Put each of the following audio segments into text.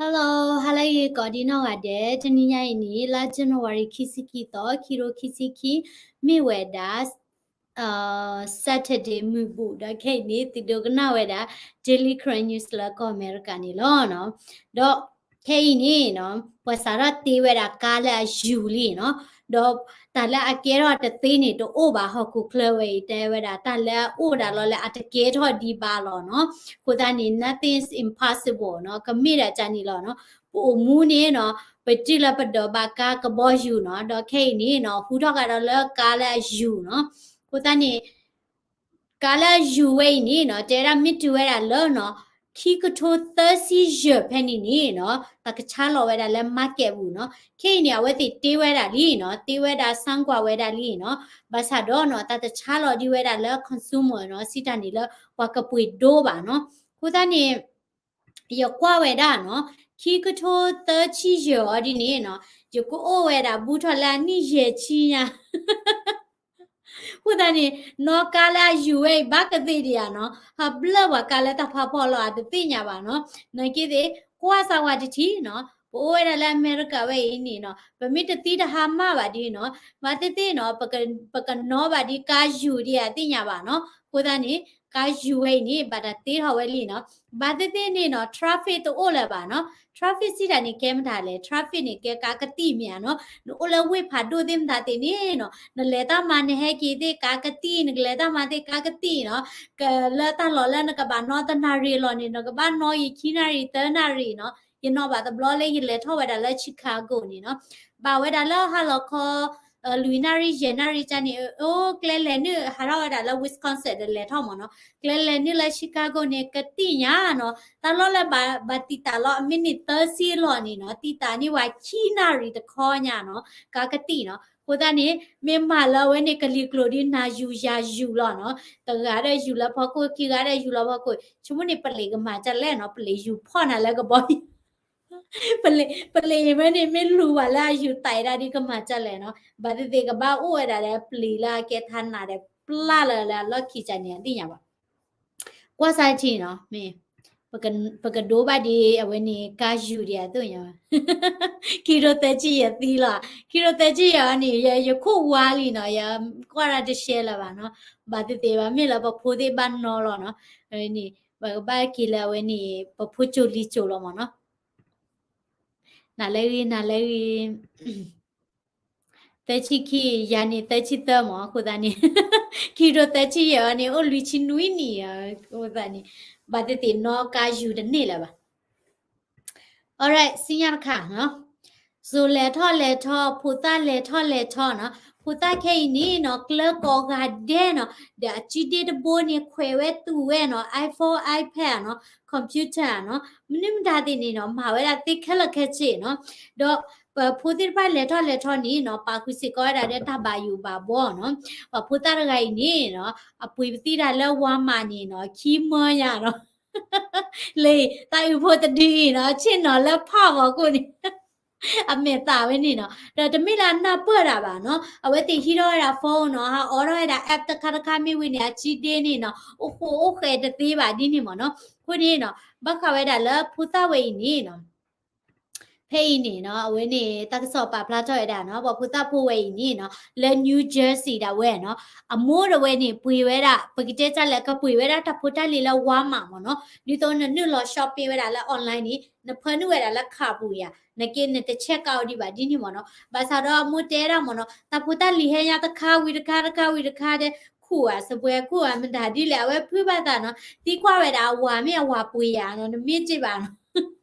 Hello, ဟါလၢအဂ့ၤကိးဒံနီၢ်ဂၤဒဲး, တနံၤညါအံၤန့ၣ် လါ January ခံဆံခံသီ, ခံကထိခံဆံခံ, မ့ၢ်ဝဲဒၣ် Saturday မုၢ်ဘူၣ်, ဒီးခဲအံၤန့ၣ် သုဒိကနၣ်ဝဲဒၣ် Daily Karen News လၢကီၢ်အမဲရကၤန့ၣ်လီၤ. ဒီးခဲအံၤန့ၣ်နီၤ, ပှၤစးထီၣ်တ့ဝဲဒၣ်ကါလၢအယူၤလံနီၤ, ဒီးတၢ်လၢအကဲထီၣ်တသ့န့ၣ်တအိၣ်ဘၣ်, ဟီၣ်ခိၣ်ချၢဝဲအံၤ တဲဝဲဒၣ် တၢ်လၢအအိၣ်ဒၣ်လီၤလၢအတကဲထီၣ်ဒံးဘၣ်လီၤနီၤ. အဃိသတးန့ၣ် nothing is impossible နီၤ, ကမ့ၢ်ဒၣ်ကန့ၣ်လီၤနီၤ. ပအိၣ်မူန့ၣ်နီၤ, ပတုၤလၢပဒိးဘၣ်ကါကဘီယူၤနီၤ, ဒီးခဲအံၤန့ၣ်နီၤ, ဟူထီၣ်ကဒီးလၢကါလၢအယူၤနီၤ. အဃိသတးန့ၣ် ကါလၢအယူၤဝဲအံၤန့ၣ်နီၤ, တဲဝဲဒၣ်မ့ၢ်တုၤဝဲဒၣ်လၢနီၤ, ခံကထိသၢဆံယဲၢ်ဖဲန့ၣ်န့ၣ်နီၤ, တၢ်ကဆါလီၤဝဲဒၣ်လၢ market ပူၤနီၤ. ခဲအံၤန့ၣ် အဝဲသ့ၣ်တ့ဝဲဒၣ်လံနီၤ, တ့ဝဲဒၣ် စမ်းကွၢ် ဝဲဒၣ်လံနီၤ. ဘၣ်ဆၣ်ဒီးနီၤ, တၢ်တဆါလီၤဒံးဝဲဒၣ်လၢ consumer နီၤ, စံးတၢ်န့ၣ်လၢပှၤကပှ့ၤဒိဘၣ်နီၤ. အဃိသတးန့ၣ် ယကွၢ်ဝဲဒၣ်နီၤ, ခံကထိသၢဆံယဲၢ်အီၤဒ်န့ၣ်နီၤ, ယကအိၣ်ဝဲဒၣ်ဘူးထီၣ်လၢအနံၣ်ယဲၢ်ဆံညါ. အဃိသတးန့ၣ် နီၢ်ကါလၢအယူၤဝဲအံၤ ဘၣ်ကသ့ဒံးဧါနီၤ, ဟးဘျၢၣ်ပှၤကါလၢတၢ်ဖးဖီလီၤဧါ တသ့ၣ်ညါဘၣ်နီၤ. နာ်က့သ့ၣ် ကွၢ်စၢ်ဝဲတထံၣ်နီၤ, ပအိၣ်ဝဲဒၣ်လၢအမဲရကၤဝဲအံၤန့ၣ်နီၤ, ပမ့ၢ်တသံတဟါမၢ်ဘၣ်ဒ်နီၤ, ဘၣ်သ့ၣ်သ့ၣ်နီၤ, ပကနီၣ်ဘၣ်ဒ်ကါယူၤဒံးဧါ သ့ၣ်ညါဘၣ်နီၤ. အဃိသတးန့ၣ် ကါယူၤဝဲအံၤန့ၣ် ဘၣ်တၢ်တ့ထီၣ်ဝဲလံနီၤ. ဘၣ်သ့ၣ်သ့ၣ်န့ၣ်နီၤ, traffic တအိၣ်လၢၤဘၣ်နီၤ. traffic စံးတၢ်န့ၣ် ကဲမတၤလဲၣ်, traffic န့ၣ် ကဲကါကသံၣ်မ့ၢ်ဧါနီၤ. နအိၣ်လၢဝ့ၢ်ဖးဒိၣ်သ့ၣ်မတၤသ့ၣ်န့ၣ်နီၤ, နလဲၤတၢ်မၤနဟဲက့ၤသ့ၣ်ကါကသံၣ်, နကလဲၤတၢ်မၤသ့ၣ်ကါကသံၣ်နီၤ, ကလၢတၢ်လီၢ်လၢနကဘၣ်နီတနၣ်ရံၣ်အလီၢ်န့ၣ် နကဘၣ်နီအံၤခံနၣ်ရံၣ်သၢနၣ်ရံၣ်နီၤ. ယနီၣ်ဘၣ်တဘျီလၢယလဲၤထီၣ်ဝဲဒၣ်လၢ Chicago န့ၣ်နီၤ, ဘၣ်ဝဲဒၣ်လၢဟါလီၤခီ လွံၢ်နၣ်ရံၣ်ယဲၢ်နၣ်ရံၣ်ကန့ၣ်, အိၣ် ကျဲလဲၤနုာ် ဟးထီၣ်ဝဲဒၣ်လၢ Wisconsin ဒီးလဲၤထီၣ်မ့ၢ်နီၤ, ကျဲလဲၤနုာ်လၢ Chicago န့ၣ် ကသံၣ်ညါနီၤ, တၢ်လီၢ်လၢဘၣ်တံာ်တာ်လီၤ အမံးနံးသၢဆံအလီၢ်န့ၣ်နီၤ, တံာ်တာ်န့ၢ်ဝဲခံနၣ်ရံၣ်တခီညါနီၤ, ကါကသံၣ်နီၤ. အဃိသတးန့ၣ် မ့ၢ်မၤလၢအဝဲန့ၣ် ကလံၤကျိၤဒ်နၤယူၤယၤယူၤလီၤနီၤ, တဂၤဒီးယူၤလၢဖီခိၣ်, ခံဂၤဒီးယူၤလၢဖီခိၣ်, ဆိကမိၣ်န့ၣ် ပလံၤကမၤဒ်လဲၣ်နီၤ, ပလံၤယူၤဖီၣ်နၤလၢကဘီယူၤ ပလံၤ, ပလံၤအံၤမ့ၢ်န့ၣ် မ့ၢ်လူၤဝဲလၢအယူၤသးဒၣ်ဒ်ကမၤဒ်လဲၣ်နီၤ, ဘၣ်သ့ၣ်သ့ၣ်ကဘၣ်အိၣ်ဝဲဒၣ်ဒီးပလံၤလၢအကဲထးနးဒီး ပျၢ်လၢလၢအလီၢ်ခံကန့ၣ် အသ့ၣ်ညါဘၣ်. ကွၢ်စၢ်ထံနီၤ, မ့ၢ် ပကဒိဘၣ်ဒ်အဝဲန့ၣ် ကါယူၤဒံးအသိးညါ, ခံကထိသၢဆံယဲၢ်သံလီၤ, ခံကထိသၢဆံယဲၢ်အီၤန့ၣ် ယခိၣ်ဝါလံနီၤ, ယကွၢ်တၢ်တရှဲလၢၤဘၣ်နီၤ, ဘၣ်သ့ၣ်သ့ၣ်ဘၣ် မ့ၢ်လၢပဖိသ့ၣ်ဘၣ်နီလီၤနီၤ, အဝဲန့ၣ် ပကဘၣ်က့ၤလၢအဝဲန့ၣ် ပဖိကၠိလံၤကၠိလီၤမ့ၢ်နီၤ. နၤလၢဂ့ၤ နၤလၢဂ့ၤ, သၢဆံခံ, ယၤန့ၣ်သၢဆံသၢမ့ၢ်, အဃိသတးန့ၣ် ခံကထိသၢဆံယဲၢ်အီၤန့ၣ် အိၣ်လွံၢ်ဆံနွံနံၣ်, အဃိသတးန့ၣ် ဘၣ်သ့ၣ်သ့ၣ်နီၣ်ကါယူၤတန့ၢ်လၢၤဘၣ်. Alright, စံၣ်ညီၣ်တခါနီၤ, စိၤလဲၤထီၣ်လဲၤထီ, ဖိသၣ်လဲၤထီၣ်လဲၤထီနီၤ, ဖိသၣ်ခဲအံၤန့ၣ်နီၤ ကျၢၤကိးဂၤဒဲးနီၤ, ဒီးအစုဒ့တဘိန့ၣ် ခွဲးဝဲသူၣ်ဝဲနီၤ, iPhone, iPad နီၤ, computer နီၤ, မနုၤမတၤသ့ၣ်န့ၣ်နီၤ မၤဝဲဒၣ်သ့ခဲလၢာ်ခဲဆ့နီၤ, ဒီးပဖိသ့ၣ်တဖၣ်လဲၤထီၣ်လဲၤထီန့ၣ်နီၤ ပာ်ဃုာ်စ့ၢ်ကီးဝဲဒၣ်ဒီးတၢ်ဘၣ်ယိၣ်ဘၣ်ဘီနီၤ, ပှၤဖိသၣ်တဂၤအံၤန့ၣ်နီၤ အပှ့ၤပသံၣ်တၢ်လၢ Walmart န့ၣ်နီၤ ခံမၢညါနီၤ လၢတၢ်အုးဖိတဒုအံၤနီၤ ဆ့ၣ်နီၤလၢဖးဂီၤခိၣ်န့ၣ် အမဲာ်သးဝဲန့ၣ်နီၤ, ဒီးတမ့ၢ်လၢအနၢ်ပၢၢ်တၢ်ဘၣ်နီၤ, အဝဲသ့ၣ်ဟံးထီၣ်ဝဲဒၣ် phone နီၤ, ဟးအိးထီၣ်ဝဲဒၣ် app တခါတခါမ့ၢ်ဝံၤန့ၣ် အစုဒ့န့ၣ်နီၤ အိၣ်ဃိအိၣ်ဃဲးတသ့ဘၣ်ဒ်န့ၣ်မ့ၢ်နီၤ, အဃိန့ၣ်နီၤ ဘၣ်ဃးဝဲဒၣ်လၢဖိသၣ်ဝဲအံၤန့ၣ်နီၤ ဖဲအံၤန့ၣ်နီၤ အဝဲန့ၣ် တၢ်ကစီၣ်ပာ်ဖျါထီၣ်ဝဲဒၣ်နီၤ ပှၤဖိသၣ်ဖိဝဲအံၤန့ၣ်နီၤ လၢ New Jersey ဒၣ်ဝဲနီၤ, အမိၢ်ဒီးဝဲန့ၣ် ပှ့ၤဝဲဒၣ် ပကတဲတၢ်လဲၣ် ကပှ့ၤဝဲဒၣ်တၢ်ဖိတၢ်လံၤလၢ Walmart မ့ၢ်နီၤ, ဒ်သိးနနုာ်လီၤ shopping ဝဲဒၣ်လၢ online န့ၣ် နဖၢနုာ်ဝဲဒၣ်လၢ card ပူၤယါ, နက့နတ check out ဒံးဘၣ်ဒ်န့ၣ်မ့ၢ်နီၤ, ဘၣ်ဆၣ်ဒီးအမိၢ်တဲဒၣ်မ့ၢ်နီၤ တၢ်ဖိတၢ်လံၤဟဲညါတခါဝံၤတခါ တခါဝံၤတခါဒီး ခူၣ်ဧါ စပွဲခူၣ်ဧါ မတၤဒ်လဲၣ် အဝဲဖုးဘၣ်သးနီၤ, သံကွၢ်ဝဲဒၣ်အဝၤမ့ၢ်အဝၤပှ့ၤယါနီၤ နမ့ၢ်တ့ၢ်ဘၣ်နီၤ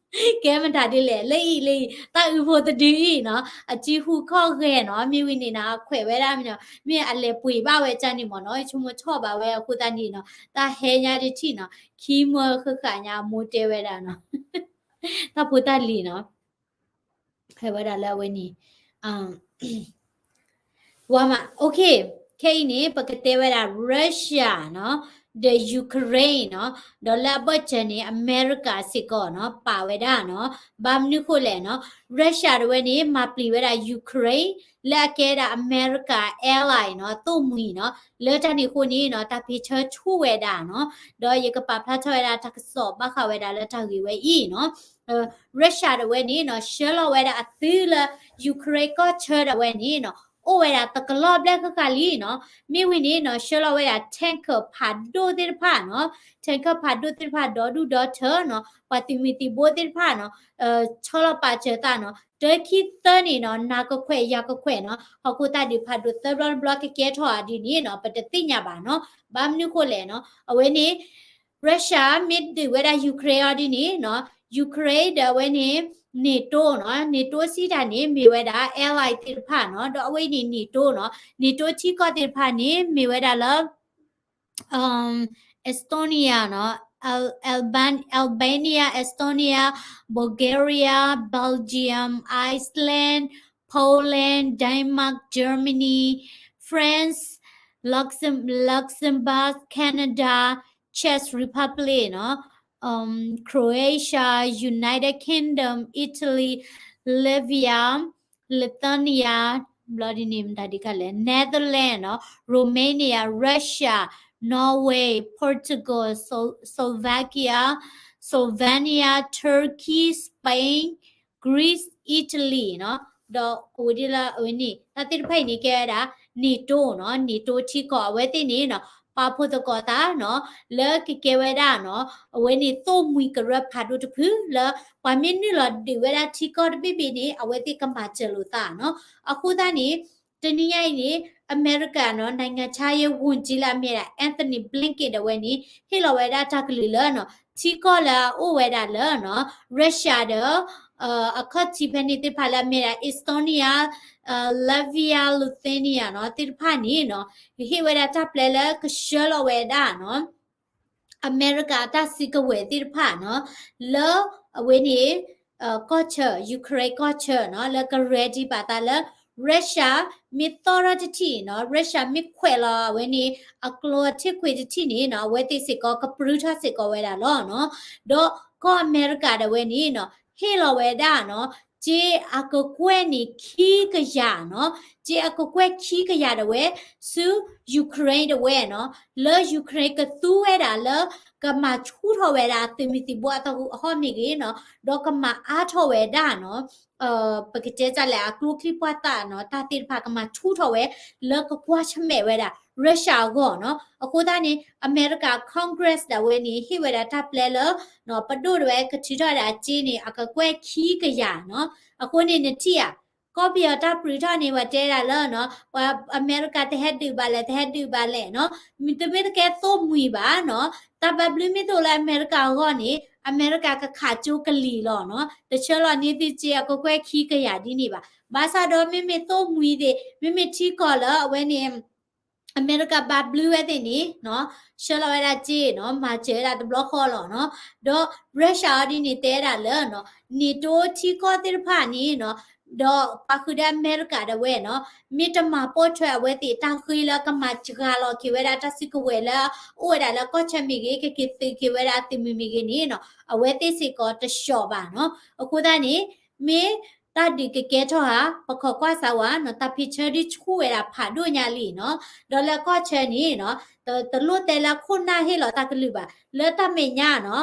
ကဲမတၤဒ်လဲၣ် လၢအံၤလၢအံၤ တၢ်အုးဖိတဒုအံၤနီၤ အစုဟူးခီၣ်ဂဲၤနီၤ မ့ၢ်ဝံၤန့ၣ်နီၤ အခွဲးဝဲဒၣ်မ့ၢ်နီၤ မ့ၢ်အလဲၤပှ့ၤဘၣ်ဝဲကန့ၣ်မ့ၢ်နီၤ ဆိကမိၣ်ထီၣ်ဘၣ်ဝဲအဃိသတးန့ၣ်နီၤ တၢ်ဟဲညါတထံၣ်နီၤ ခံမၢဃၣ်ဃၣ်ညါ အမိၢ်တဲဝဲဒၣ်နီၤ တၢ်ဖိတၢ်လံၤနီၤ ဟဲဝဲဒၣ်လၢအဝဲန့ၣ် ဝါမး OK ခဲအံၤန့ၣ် ပကတဲဝဲဒၣ် Russia နီၤ ဒီး Ukraine နီၤ, ဒီးလၢအဘၢၣ်စၢၤန့ၣ် အမဲရကၤစ့ၢ်ကီးနီၤ ပာ်ဝဲဒၣ်နီၤ. ဘၣ်မနုၤဃိလဲၣ်နီၤ, Russia တဝဲန့ၣ် မၤပျံၤဝဲဒၣ် Ukraine လၢအကဲဒၣ်အမဲရကၤ ally နီၤ, သိၣ်မှံၤနီၤ. လၢတၢ်န့ၣ်အဃိန့ၣ်နီၤ တၢ်ဖ့ၣ်ဆၢဆူၣ်ဝဲဒၣ်နီၤ, ဒီးယကပာ်ဖျါထီၣ်ဝဲဒၣ်တၢ်ကစီၣ်ဘၣ်ဃးဝဲဒၣ်လၢတၢ်ဂ့ၢ်ဝဲအံၤနီၤ. Russia တဝဲန့ၣ်နီၤ ဆှၢလီၤဝဲဒၣ်အသုးလၢ Ukraine ကီၢ်ဆၢဒၣ်ဝဲန့ၣ်နီၤ အိၣ်ဝဲဒၣ်တကလီၢ်ဘျဲၣ်ဃၣ်ဃၣ်လံနီၤ. မ့ၢ်ဝံၤန့ၣ်နီၤ ဆှၢလီၤဝဲဒၣ် tanker ဖးဒိၣ်သ့ၣ်တဖၣ်နီၤ, tanker ဖးဒိၣ်သ့ၣ်တဖၣ်ဒီဒူၣ်ဒီထၢနီၤ, ပှၤသုးမုၢ်သံၣ်ဘိသ့ၣ်တဖၣ်နီၤ ဆှၢလီၤပာ်စၢၤသးနီၤ, တခံသၢန့ၣ်နီၤ နၤကခွဲးယၤကခွဲးနီၤ, ဟီၣ်ခိၣ်သၣ်ဒုးဖးဒိၣ်သၢဘျီတဘျီကကဲထီၣ်ဧါဒ်န့ၣ်နီၤ ပတသ့ၣ်ညါဘၣ်နီၤ. ဘၣ်မနုၤဃိလဲၣ်နီၤ, အဝဲန့ၣ် Russia မ့ၢ်ဒုးဝဲဒၣ် Ukraine အီၤဒ်န့ၣ်နီၤ, Ukraine ဒီးအဝဲန့ၣ် NATO နီၤ, NATO စံးတၢ်န့ၣ် မ့ၢ်ဝဲဒၣ် ally သ့ၣ်တဖၣ်နီၤ, ဒီးအဝဲအံၤန့ၣ် NATO နီၤ, NATO ထံကီၢ်သ့ၣ်တဖၣ်န့ၣ် မ့ၢ်ဝဲဒၣ်လၢ Estonia နီၤ, Al- Alban- Albania, Estonia, Bulgaria, Belgium, Iceland, Poland, Denmark, Germany, France, Luxem- Luxembourg, Canada, Czech Republic နီၤ, um, Croatia, United Kingdom, Italy, Latvia, Lithuania, ဘျီဒ်န့ၣ်မတၤဒ်ကလဲၣ်, Netherlands နီၤ, Romania, Russia, Norway, Portugal, Slo- Slovakia, Slovenia, Turkey, Spain, Greece, Italy နီၤ, ဒီးအိၣ်ဝဲဒ်လၢအဝဲန့ၣ် တၢ်သ့ၣ်တဖၣ်အံၤန့ၣ်ကဲဝဲဒၣ် NATO နီၤ, NATO ထံကီၢ်အဝဲသ့ၣ်န့ၣ်နီၤ ပာ်ဖှိၣ်သကိးသးနီၤ လၢကကဲဝဲဒၣ်နီၤ အဝဲန့ၣ်သိၣ်မှံၤကရၢဖးဒိၣ်တဖုလၢ ပှၤမ့ၢ်နုာ်လီၤဒုးဝဲဒၣ်ထံကီၢ်တဘ့ၣ်ဘ့ၣ်န့ၣ် အဝဲသ့ၣ်ကမၤစၢၤလိာ်သးနီၤ. အဃိသတးန့ၣ် တနံၤညါအံၤန့ၣ် အမဲရကၤနီၤ နိုင်ငံခြားရေးဝန်ကြီး လၢအမ့ၢ်ဒၣ် Antony Blinken တဝဲန့ၣ် ဟ့ၣ်လီၤဝဲဒၣ်တၢ်ကလုၢ်လၢနီၤ ထံကီၢ်လၢအအိၣ်ဝဲဒၣ်လၢနီၤ Russia ဒီး အခီၣ်ထံးဖဲန့ၣ်သ့ၣ်တဖၣ်လၢအမ့ၢ်ဒၣ် Estonia, Latvia, Lithuania နီၤ သ့ၣ်တဖၣ်န့ၣ်နီၤ ဟ့ၣ်ဝဲဒၣ်တၢ်ပျဲလၢကဆှၢလီၤဝဲဒၣ်နီၤ အမဲရကၤအတၢ်စုကဝဲၤသ့ၣ်တဖၣ်နီၤ လၢအဝဲန့ၣ် ကီၢ်ဆၢ Ukraine ကီၢ်ဆၢနီၤ လၢက ready ဘၣ်သးလၢ Russia မ့ၢ်သီၣ်ထီၣ်တထံၣ်နီၤ Russia မ့ၢ်ခွဲးလီၤအဝဲန့ၣ် အကျိၤအထံၣ်ခွံးတထံၣ်န့ၣ်နီၤ အဝဲသ့ၣ်စ့ၢ်ကီးကပြုၢ်ထီၣ်စ့ၢ်ကီးဝဲဒၣ်လီၤနီၤ. ဒီးကီၢ်အမဲရကၤဒၣ်ဝဲန့ၣ်နီၤ ဟ့ၣ်လီၤဝဲဒၣ်နီၤ စ့အကကွဲၢ်န့ၣ်ခံကယၤနီၤ စ့အကကွဲၢ်ခံကယၤဒၣ်ဝဲ ဆူ Ukraine ဒၣ်ဝဲနီၤ လၢ Ukraine ကသူဝဲဒၣ်လၢ ကမၤဆူၣ်ထီၣ်ဝဲဒၣ်သုးမုၢ်သံၣ်ဘိအသဟူးအဟီၣ်မ့ၢ်ဂ့ၤနီၤ ဒီးကမၤအါထီၣ်ဝဲဒၣ်နီၤ ပကတဲတၢ်လဲၣ် အကျိချံပှၢ်သၣ်နီၤ တၢ်သ့ၣ်တဖၣ်ကမၤဆူၣ်ထီၣ်ဝဲ လၢကကွၢ်ဆၢၣ်မဲာ်ဝဲဒၣ် Russia အဂီၢ်နီၤ. အဃိသတးန့ၣ် အမဲရကၤ Congress ဒၣ်ဝဲန့ၣ် ဟ့ၣ်ဝဲဒၣ်တၢ်ပျဲလၢ ပဒိၣ်ဒၣ်ဝဲကထုးထီၣ်ဒၣ်အစ့န့ၣ် အကကွဲၢ်ခံကယၤနီၤ. အဃိန့ၣ်နထံၣ်ဧါ ကီၢ်ပယီၤတၢ်ပြူးထီၣ်န့ၣ် ပှၤတဲဒၣ်လၢနီၤ ပှၤအမဲရကၤတဟဲဒုးဘၣ်လဲၣ် တဟဲဒုးဘၣ်လဲၣ်နီၤ မ့တမ့ၢ်တကဲသိၣ်မှံၤဘၣ်နီၤ တၢ်ဘၣ်ဘျုးမ့ၢ်သိၣ်လၢအမဲရကၤအဂီၢ်န့ၣ် အမဲရကၤကခးကၠိကလံၤလီၤနီၤ တဆှၢလီၤန့ၢ်သုစ့အကကွဲၢ်ခံကယၤဒ်န့ၣ်ဘၣ်. ဘၣ်ဆၣ်ဒီးမ့မ့ၢ်သိၣ်မှံၤသ့ၣ် မ့မ့ၢ်ထံကီၢ်လၢအဝဲန့ၣ် အမဲရကၤဘၣ်ဘျုးဝဲသ့ၣ်န့ၣ်နီၤ ဆှၢလီၤဝဲဒၣ်စ့နီၤ မၤစၢၤဝဲဒၣ်တဘျီဃီလီၤနီၤ. ဒီး Russia အီၤဒ်န့ၣ်တဲဒၣ်လၢနီၤ NATO ထံကီၢ်သ့ၣ်တဖၣ်န့ၣ်နီၤ ဒီးပာ်ဃုာ်ဒီးအမဲရကၤဒၣ်ဝဲနီၤ မ့ၢ်တမၤပိာ်ထွဲအဝဲသ့ၣ်တၢ်ဃ့လၢကမၤစှၤလီၤက့ၤဝဲဒၣ်တၢ်စုကဝဲၤလၢ အိၣ်ဝဲဒၣ်လၢကီၢ်ဆၢမ့ၢ်ဂ့ၤ ကက့ၤသုးက့ၤဝဲဒၣ်အသုးမုၢ်မ့ၢ်ဂ့ၤန့ၣ်နီၤ အဝဲသ့ၣ်စ့ၢ်ကီးတဆှီဘၣ်နီၤ. အဃိသတးန့ၣ် မ့ၢ်တၢ်ဒုးကကဲထီၣ်ဧါ ပခိးကွၢ်စးဝဲနီၤ တၢ်ဖ့ၣ်ဆၢဒ်ဆူၣ်ဝဲဒၣ်ဖးဒိၣ်ညါလံနီၤ. ဒီးလၢကီၢ်ဆၢန့ၣ်နီၤ တ- တလိၣ်တဲလၢခိၣ်နၢ်ဟ့ၣ်လီၤတၢ်ကလုၢ်ဘၣ် လၢတၢ်မဲာ်ညါနီၤ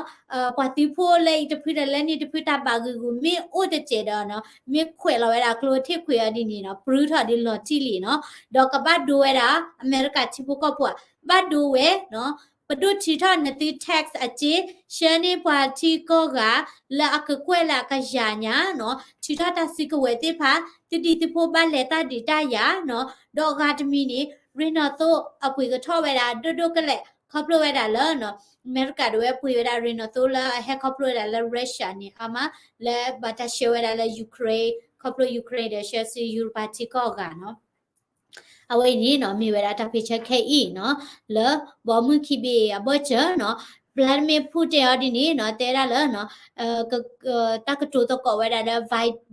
ပှၤသုးဖိလၢအံၤတဖုဒီးလၢန့ၣ်တဖုတၢ်ဘၣ်ဂံာ်ဂူာ်မ့ၢ်အိၣ်တစဲးဒီးနီၤ မ့ၢ်ခွဲးလီၤဝဲဒၣ်ကျိထ့ၣ်ခွံးအီၤဒ်န့ၣ်နီၤ ပြုၢ်ထီၣ်ဒ်လီၤတံၢ်လံနီၤ. ဒီးကဘၣ်ဒိဝဲဒၣ် အမဲရကၤထံဖိကီၢ်ဖိဧါ ဘၣ်ဒိဝဲနီၤ ပဒိၣ်ထုးထီၣ်နသု tax အစ့ ဆှၢန့ၢ်ပှၤထံကီၢ်ဂၤ လၢအကကွဲၢ်လၢအကယၤညါနီၤ ထုးထီၣ်တၢ်စုကဝဲၤသ့ၣ်တဖၣ် သုဒံၣ်သုဖိဘၣ်လဲၤတၢ်ဒုးတၢ်ယၤနီၤ ဒီးအဂၤတမံၤန့ၣ် ရ့နီၣ်သိအပှ့ၤကထီၣ်ဝဲဒၣ်ဒိၣ်ဒိၣ်ကလဲာ် ခီဖျိဝဲဒၣ်လၢနီၤ အမဲရကၤဒၣ်ဝဲပှ့ၤဝဲဒၣ်ရ့နီၣ်သိလၢအဟဲခီဖျိဝဲဒၣ်လၢ Russia န့ၣ်အါမး လၢဘၣ်တၢ်ဆှၢဝဲဒၣ်လၢ Ukraine ခီဖျိ Ukraine ဒီးဆှၢဆူယူရပၤထံကီၢ်အဂၤနီၤ အဝဲအံၤန့ၣ်နီၤ မ့ၢ်ဝဲဒၣ်တၢ်ဖ့ၣ်ဆၢခဲအံၤနီၤ လၢဘီမုၢ်ခံဘ့ၣ်အဘၢၣ်စၢၤနီၤ Vladimir Putin အီၤဒ်န့ၣ်နီၤ တဲဒၣ်လၢ တၢ်ကတိၤသကိးဝဲဒၣ်လၢ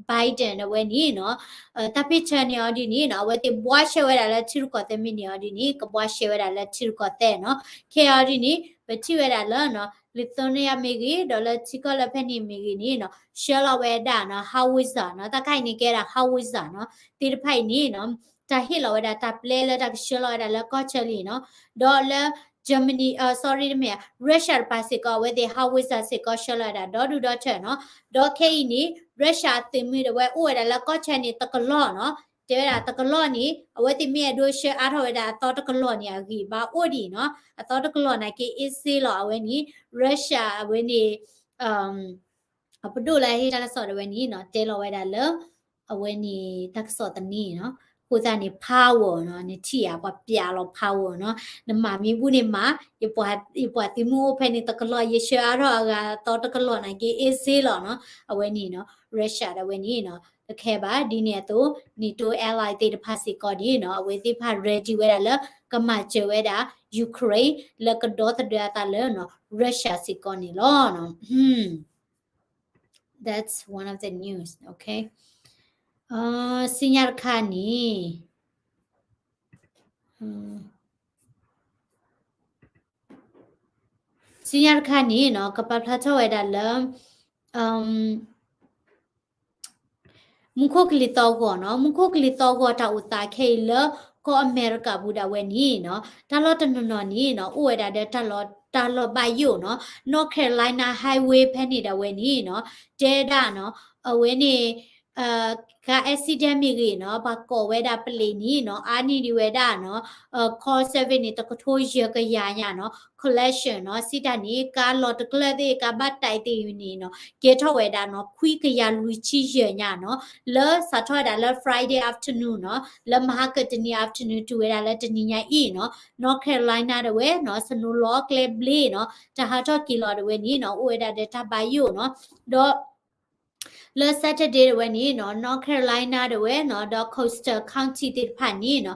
Biden အဝဲန့ၣ်နီၤ တၢ်ပ့ၢ်ဆၢန့ၣ်အီၤဒ်န့ၣ်နီၤ အဝဲသ့ၣ်ဘှါရှဲဝဲဒၣ်လၢထံရူၢ်ကီၢ်သဲးမ့ၢ်န့ၢ်အီၤဒ်န့ၣ် ကဘှါရှဲဝဲဒၣ်လၢထံရူၢ်ကီၢ်သဲးနီၤ ခဲအံၤအီၤဒ်န့ၣ် ပထံၣ်ဝဲဒၣ်လၢ Lithuania မ့ၢ်ဂ့ၤ ဒီးလၢထံကီၢ်လၢဖဲန့ၣ်မ့ၢ်ဂ့ၤန့ၣ်နီၤ ဆှၢလီၤဝဲဒၣ်နီၤ howitzer နီၤ တၢ်ခါအံၤန့ၣ်ကဲဒၣ် howitzer နီၤ သ့ၣ်တဖၣ်အံၤန့ၣ်နီၤ တၢ်ဟ့ၣ်လီၤဝဲဒၣ်တၢ်ပျဲလၢတၢ်ကဆှၢလီၤဝဲဒၣ်လၢကီၢ်ဆၢလံနီၤ ဒီးလၢ Germany, sorry တမ့ၢ် Russia တပၤစ့ၢ်ကီး အဝဲသ့ၣ် howitzer စ့ၢ်ကီးဆှၢလီၤဝဲဒၣ်ဒီဒူၣ်ဒီထၢနီၤ ဒီးခဲအံၤန့ၣ် Russia အသုးမုၢ်ဒၣ်ဝဲအိၣ်ဝဲဒၣ်လၢကီၢ်ဆၢန့ၣ်တကလီၢ်နီၤ တဲဝဲဒၣ်တကလီၢ်န့ၣ် အဝဲသ့ၣ်မ့ၢ်အဲၣ်ဒိးဆှၢအါထီၣ်ဝဲဒၣ်အသီတကလီၢ်န့ၣ် အဂံၢ်ဘါအိၣ်ဒံးနီၤ အသီတကလီၢ်နာ်က့ အ့စ့လီၤ အဝဲန့ၣ် Russia အဝဲန့ၣ် အပဒိၣ်လၢဟ့ၣ်တၢ်ကစီၣ်ဒၣ်ဝဲန့ၣ်နီၤ တဲလီၤဝဲဒၣ်လၢ အဝဲန့ၣ်တၢ်ကစီၣ်သန့နီၤ အဃိသတးန့ၣ် power နီၤ နထံၣ်ဧါ ပှၤပျးလီၤ power နီၤ နမၤမ့ၢ်ဘူၣ်န့ၣ်မၤ ယပှၤ ယပှၤသုးမုၢ်အိၣ်ဖဲန့ၣ်တကလီၢ် ယဆှၢအါထီၣ်အဂၤအသီတကလီၢ်နာ်က့ အ့စ့လီၤနီၤ အဝဲန့ၣ်နီၤ Russia ဒၣ်ဝဲန့ၣ်နီၤ တခဲဘၣ် ဒ်န့ၣ်အသိး NATO ally သ့ၣ်တဖၣ်စ့ၢ်ကီးန့ၣ်နီၤ အဝဲသ့ၣ်တဖၣ် ready ဝဲဒၣ်လၢ ကမၤစၢၤဝဲဒၣ် Ukraine လၢကဒီသဒၢအသးလၢနီၤ Russia စ့ၢ်ကီးန့ၣ်လီၤ That's one of the news, okay. စံညါတခါန့ၣ် စံညါတခါန့ၣ်နီၤ ကပာ်ဖျါထီၣ်ဝဲဒၣ်လၢ မူခိၣ်ကလံၤသီဂီၤနီၤ မူခိၣ်ကလံၤသီဂီၤတၢ်အိၣ်သးခဲအံၤလၢ ကီၢ်အမဲရကၤပူၤဒၣ်ဝဲန့ၣ်နီၤ တၢ်လီၢ်တနီၤနီၤန့ၣ်နီၤ အိၣ်ဝဲဒၣ်ဒီးတၢ်လီၢ်ဘၣ်ယိၣ်နီၤ North Carolina Highway ဖဲန့ၣ်ဒၣ်ဝဲန့ၣ်နီၤ တဲဒၣ်နီၤ အဝဲန့ၣ် ကါ accident မ့ၢ်ဂ့ၤနီၤ ပှၤကိးဝဲဒၣ်ပလံးန့ၣ်နီၤ အါန့ၢ်ဒံးဝဲဒၣ်နီၤ call service န့ၣ် တကထိယဲၢ်ကယၤညါနီၤ collision နီၤ စံးတၢ်န့ၣ် ကါလီၤတကျၢၢ်သ့ၣ် ကါဘၣ်တံာ်သ့ၣ်အံၤန့ၣ်နီၤ ကဲထီၣ်ဝဲဒၣ်နီၤ ခွံကယၤလွံၢ်ဆံယဲၢ်ညါနီၤ လၢစးထီၣ်ဝဲဒၣ်လၢ Friday afternoon နီၤ လၢမဟါကတနံၤ afternoon တုၤဝဲဒၣ်လၢတနံၤညါအံၤနီၤ North Carolina ဒၣ်ဝဲနီၤ snow လီၤကျဲဘျ့နီၤ တၢ်ဟးထီၣ်က့ၤလီၤဒၣ်ဝဲန့ၣ်နီၤ အိၣ်ဝဲဒၣ်ဒီးတၢ်ဘၣ်ယိၣ်နီၤ ဒီး လၢ Saturday ဒၣ်ဝဲန့ၣ်နီၤ North Carolina ဒၣ်ဝဲနီၤ ဒီး Coastal County သ့ၣ်တဖၣ်န့ၣ်နီၤ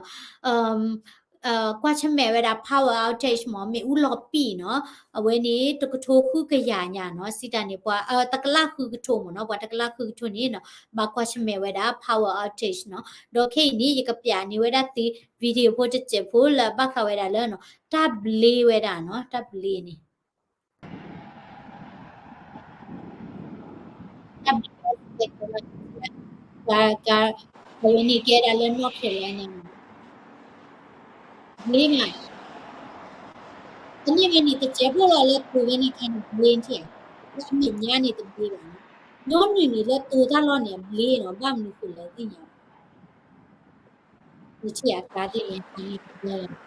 ကွၢ်ဆၢၣ်မဲာ်ဝဲဒၣ် power outage မ့ၢ် မ့ၣ်အူလီၤပံာ်နီၤ အဝဲန့ၣ် တကထိဃုကယၤညါနီၤ စံးတၢ်န့ၣ် ပှၤ တကလးဃုကထိမ့ၢ်နီၤ ပှၤတကလးဃုကထိန့ၣ်နီၤ ဘၣ်ကွၢ်ဆၢၣ်မဲာ်ဝဲဒၣ် power outage နီၤ ဒီးခဲအံၤန့ၣ် ယကပျးန့ၢ်ဝဲဒၣ်သု video ဖိတစဲးဖိလၢအဘၣ်ဃးဝဲဒၣ်လၢနီၤ တၢ်ဘျ့ဝဲဒၣ်နီၤ တၢ်ဘျ့န့ၣ် တၢ်ဘျ့ က က အဝဲန့ၣ်ကဲဒၣ်လၢ North Carolina န့ၣ် ဘျ့မး အန့ၣ်ဝဲန့ၣ် တစဲးဖိလီၤလၢတိၤဝဲန့ၣ်ခါန့ၣ် ဘျ့ထံၣ်ဧါ လၢအမဲာ်ညါန့ၣ်တဘျ့ဘၣ်နီၤ ညီနုၢ်န့ၣ်လၢတိၤတၢ်လီၢ်န့ၣ် အဘျ့နီၤ ဘၣ်မနုၤဃိလဲၣ်သ့ၣ်ညါ နထံၣ်အကါသ့ၣ်န့ၣ် ခံခိၣ်လၢ အ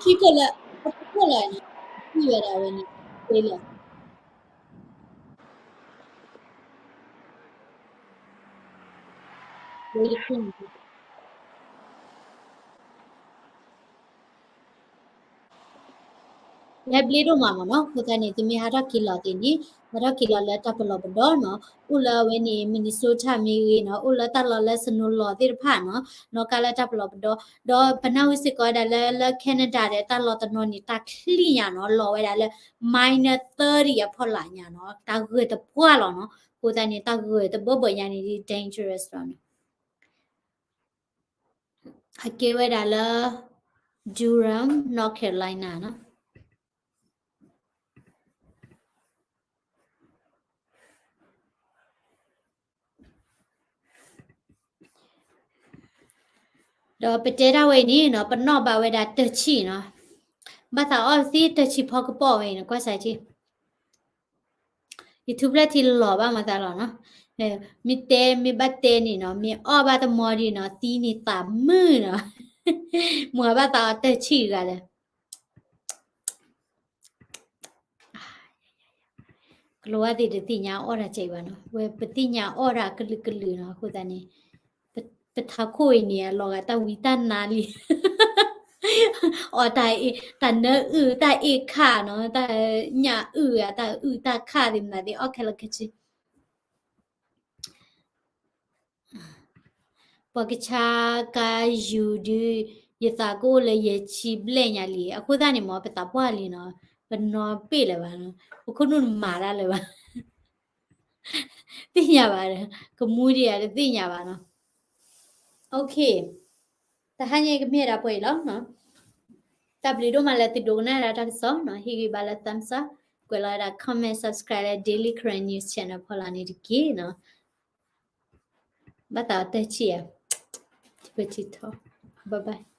ခိၣ်လၢ ထံၣ်ဝဲဒၣ်ဝဲန့ၣ် သ့လၢ လဲၤဘျ့ဒိၣ်မးမ့ၢ်နီၤ အဃိသတးန့ၣ် သုမ့ၢ်ဟးထီၣ်က့ၤလီၤသ့ၣ်န့ၣ် ဟးထီၣ်က့ၤလီၤလၢတၢ်ပလီၢ်ပဒီနီၤ အိၣ်လၢအဝဲန့ၣ် Minnesota မ့ၢ်ဂ့ၤနီၤ အိၣ်လၢတၢ်လီၢ်လၢ snow လီၤသ့ၣ်တဖၣ်နီၤ နီၢ်ကါလၢတၢ်ပလီၢ်ပဒီ ဒီးပနၢ်ဟူစ့ၢ်ကီးဝဲဒၣ်လၢ လၢ Canada ဒီးတၢ်လီၢ်တနီၤန့ၣ် တၢ်ချံၣ်ညါနီၤ လီၤဝဲဒၣ်လၢ minus thirty အဖီလာ်ညါနီၤ တၢ်ဂၢၢ်တပှၢ်လီၤနီၤ အဃိသတးန့ၣ် တၢ်ဂၢၢ်တဘၢဘၢညါန့ၣ် dangerous လီၤနီၤ အကဲဝဲဒၣ်လၢ Durham, North Carolina နီၤ ဒီးပတဲတၢ်ဝဲအံၤန့ၣ်နီၤ ပနီၣ်ဘၣ်ဝဲဒၣ်တၢ်ဆံၣ်နီၤ ဘၣ်သးအီၣ်သံတၢ်ဆံၣ်ဖီကပီၢ်ဝဲအံၤနီၤ ကွၢ်စးထံၣ် ယထူဖျဲၣ်ထံလီၤဘၣ်မၤသးလီၤနီၤ မ့ၢ်တဲမ့ၢ်ဘၣ်တဲန့ၣ်နီၤ မ့ၢ်အီၣ်ဘၣ်တမီၤဒံးနီၤ သံန့ၣ်သးမုာ်နီၤ မ့ၢ်ဘၣ်သးအီၣ်တၢ်ဆံၣ်ဂၤလၢ ကလီၤဝါသ့ၣ်တသ့ၣ်ညါအီၣ်တၢ်ကဲဘၣ်နီၤ ဝဲပသ့ၣ်ညါအီၣ်တၢ်ကလုာ်ကလုာ်နီၤ အဃိသတးန့ၣ် ပထးခိၣ်အံၤန့ၣ် အလီၤဂာ်တၢ်ဝံတၢ်နါလံ အီၣ်တၢ်အ့ၣ် တၢ်နၢအုၣ် တၢ်အ့ၣ်ခၣ်နီၤ တၢ်ညၣ်အုၣ် တၢ်အုၣ်တၢ်ခၣ်သ့ၣ်မနုၤသ့ၣ် အီၣ်ခဲလၢာ်ခဲဆ့ ပှၤကဆါကါယူၤဒုး ယသးကအိၣ်လၢယဲၢ်ဆံဘျဲၣ်ညါလံ. အဃိသတးန့ၣ်မ့ၢ် ပသးပှၢ်လံနီၤ, ပနီၤပ့ၣ်လၢၤဘၣ်နီၤ, ပခိၣ်နူာ်မၤတၢ်လၢၤဘၣ်. သ့ၣ်ညါဘၣ်ဒီး ကမူဒံးဧါ တသ့ၣ်ညါဘၣ်နီၤ. တဟါညါကမ့ၢ်ဒၣ်ပှဲၤအံၤလီၤ. တၢ်ဘျုးဒိၣ်မးလၢသုဒိကနၣ်ဒၣ်တၢ်ကစီၣ်နီၤ, ဟ့ၣ်ဂံၢ်ဘါလၢ thumbs up, ကွဲးလီၤဝဲဒၣ် comment, subscribe လၢ Daily Karen News Channel ဖီလာ်န့ၣ်တက့ၢ်နီၤ. ဘၣ်သးအီၤတၢ်ဆံၣ်ဧါ, ထံၣ်ထီၣ်, bye bye.